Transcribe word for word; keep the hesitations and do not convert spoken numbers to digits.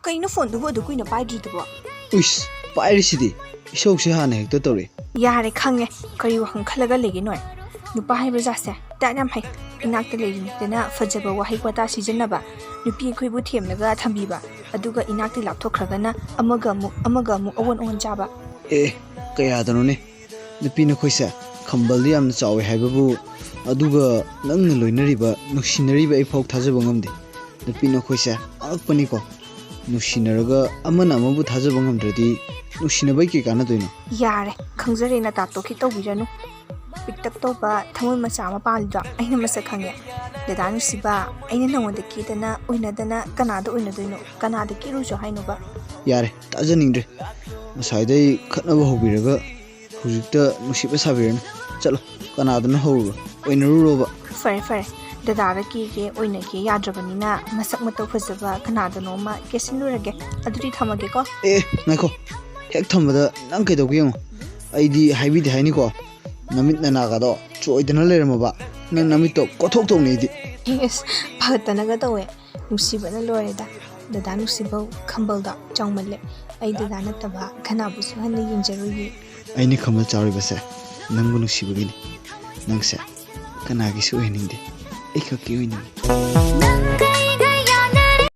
ꯀꯩꯅꯣ ꯐꯣꯟꯗꯨꯕꯨ ꯑꯗꯨ ꯀꯨꯏꯅ ꯄꯥꯏꯗ꯭ꯔꯤꯗꯨꯕꯣ? ꯎꯏꯁ, ꯄꯥꯏꯔꯤꯁꯤꯗꯤ꯫ ꯏꯁꯧꯁꯦ ꯍꯥꯟꯅ ꯍꯦꯛꯇ ꯇꯧꯔꯛꯑꯦ꯫ ꯌꯥꯔꯦ, ꯈꯪꯉꯦ꯫ ꯀꯔꯤ ꯋꯥꯈꯜ ꯈꯜꯂꯒ ꯂꯩꯒꯦ ꯅꯣꯏ? ꯅꯨꯄꯥ ꯍꯥꯏꯕ ꯖꯥꯠꯁꯦ ꯇꯥꯠ ꯌꯥꯝ ꯍꯩ꯫ ꯏꯅꯥꯛꯇ ꯂꯩꯔꯤꯉꯩꯗꯅ ꯐꯖꯕ ꯋꯥꯍꯩ ꯋꯥꯇꯥ ꯁꯤꯖꯤꯟꯅꯕ, ꯅꯨꯄꯤ ꯑꯩꯈꯣꯏꯕꯨ ꯊꯦꯝꯂꯒ ꯊꯝꯕꯤꯕ, ꯑꯗꯨꯒ ꯏꯅꯥꯛꯇ ꯂꯥꯞꯊꯣꯛꯈ꯭ꯔꯒꯅ ꯑꯃꯒ ꯑꯃꯨꯛ, ꯑꯃꯒ ꯑꯃꯨꯛ ꯑꯑꯣꯟ ꯑꯑꯣꯟ ꯆꯥꯕ꯫ ꯑꯦ, ꯀꯌꯥꯗꯅꯣꯅꯦ? ꯅꯨꯄꯤ ꯅꯈꯣꯏꯁꯦ ꯈꯝꯕꯜꯗꯤ ꯌꯥꯝꯅ ꯆꯥꯎꯋꯦ ꯍꯥꯏꯕꯕꯨ, ꯑꯗꯨꯒ ꯅꯪꯅ ꯂꯣꯏꯅꯔꯤꯕ, ꯅꯨꯡꯁꯤꯅꯔꯤꯕ ꯑꯩ ꯐꯥꯎ ꯊꯥꯖꯕ ꯉꯝꯗꯦ꯫ ꯅꯨꯄꯤ ꯅꯈꯣꯏꯁꯦ ꯑꯉꯛꯄꯅꯤꯀꯣ꯫ ꯅꯨꯡꯁꯤꯅꯔꯒ ꯑꯃꯅ ꯑꯃꯕꯨ ꯊꯥꯖꯕ ꯉꯝꯗ꯭ꯔꯗꯤ ꯅꯨꯡꯁꯤꯅꯕꯩ ꯀꯩ ꯀꯥꯟꯅꯗꯣꯏꯅꯣ? ꯌꯥꯔꯦ, ꯈꯪꯖꯔꯦ, ꯅꯇꯥꯞ ꯇꯣꯛꯈꯤ ꯇꯧꯕꯤꯔꯅꯨ꯫ ꯄꯤꯛꯇꯛ ꯇꯧꯕ ꯊꯃꯣꯏ ꯃꯆꯥ ꯑꯃ ꯄꯥꯜꯂꯤꯗꯣ ꯑꯩꯅ ꯃꯁꯛ ꯈꯪꯉꯦ꯫ ꯗꯗꯥ ꯅꯨꯡꯁꯤꯕ, ꯑꯩꯅ ꯅꯉꯣꯟꯗ ꯀꯦꯗꯅ ꯑꯣꯏꯅꯗꯅ ꯀꯅꯥꯗ ꯑꯣꯏꯅꯗꯣꯏꯅꯣ? ꯀꯅꯥꯗ ꯀꯦꯔꯨꯁꯨ ꯍꯥꯏꯅꯣꯕ? ꯌꯥꯔꯦ, ꯇꯥꯖꯅꯤꯡꯗ꯭ꯔꯦ꯫ ꯉꯁꯥꯏꯗꯩ ꯈꯠꯅꯕ ꯍꯧꯕꯤꯔꯒ ꯍꯧꯖꯤꯛꯇ ꯅꯨꯡꯁꯤꯕ ꯁꯥꯕꯤꯔꯅꯨ꯫ ꯆꯠꯂꯣ, ꯀꯅꯥꯗꯅꯣ ꯍꯧꯔꯨꯔꯣ, ꯑꯣꯏꯅꯔꯨꯔꯣꯕ꯫ ꯐꯔꯦ, ꯐꯔꯦ꯫ ꯗꯗꯥꯗ ꯀꯦꯒꯦ ꯑꯣꯏꯅꯒꯦ ꯌꯥꯗ꯭ꯔꯕꯅꯤꯅ ꯃꯁꯛ ꯃꯇꯧ ꯐꯖꯕ ꯀꯅꯥꯗꯅꯣꯃ ꯀꯦꯁꯤꯜꯂꯨꯔꯒꯦ꯫ ꯑꯗꯨꯗꯤ ꯊꯝꯃꯒꯦꯀꯣ꯫ ꯑꯦ, ꯉꯥꯏꯈꯣ꯫ ꯍꯦꯛ ꯊꯝꯕꯗ ꯅꯪ ꯀꯩꯗꯧꯒꯦ ꯌꯦꯡꯉꯣ꯫ ꯑꯩꯗꯤ ꯍꯥꯏꯕꯤꯗꯦ ꯍꯥꯏꯅꯤꯀꯣ꯫ ꯅꯃꯤꯠ ꯅꯅꯥꯒꯗꯣ ꯆꯣꯏꯗꯅ ꯂꯩꯔꯝꯃꯕ꯫ ꯅꯪ ꯅꯃꯤꯠꯇꯣ ꯀꯣꯊꯣꯛ ꯇꯧꯅꯤ ꯑꯩꯗꯤ꯫ ꯏꯁ, ꯐꯒꯠꯇꯅꯒ ꯇꯧꯋꯦ꯫ ꯅꯨꯡꯁꯤꯕꯅ ꯂꯣꯏꯔꯦꯗ꯫ ꯗꯗꯥ ꯅꯨꯡꯁꯤꯕꯧ ꯈꯝꯕꯜꯗꯣ ꯆꯥꯎꯃꯜꯂꯦ꯫ ꯑꯩ ꯗꯗꯥ ꯅꯠꯇꯕ ꯀꯅꯥꯕꯨꯁꯨ ꯍꯟꯅ ꯌꯦꯡꯖꯔꯨꯏꯌꯦ꯫ ꯑꯩꯅ ꯈꯝꯕꯜ ꯆꯥꯎꯔꯤꯕꯁꯦ ꯅꯪꯕꯨ ꯅꯨꯡꯁꯤꯕꯒꯤꯅꯤ꯫ ꯅꯪꯁꯦ ꯀꯅꯥꯒꯤꯁꯨ ꯑꯣꯏꯍꯟꯅꯤꯡꯗꯦ, ꯑꯩ ꯈꯛꯀꯤ ꯑꯣꯏꯅꯤꯡꯉꯤ꯫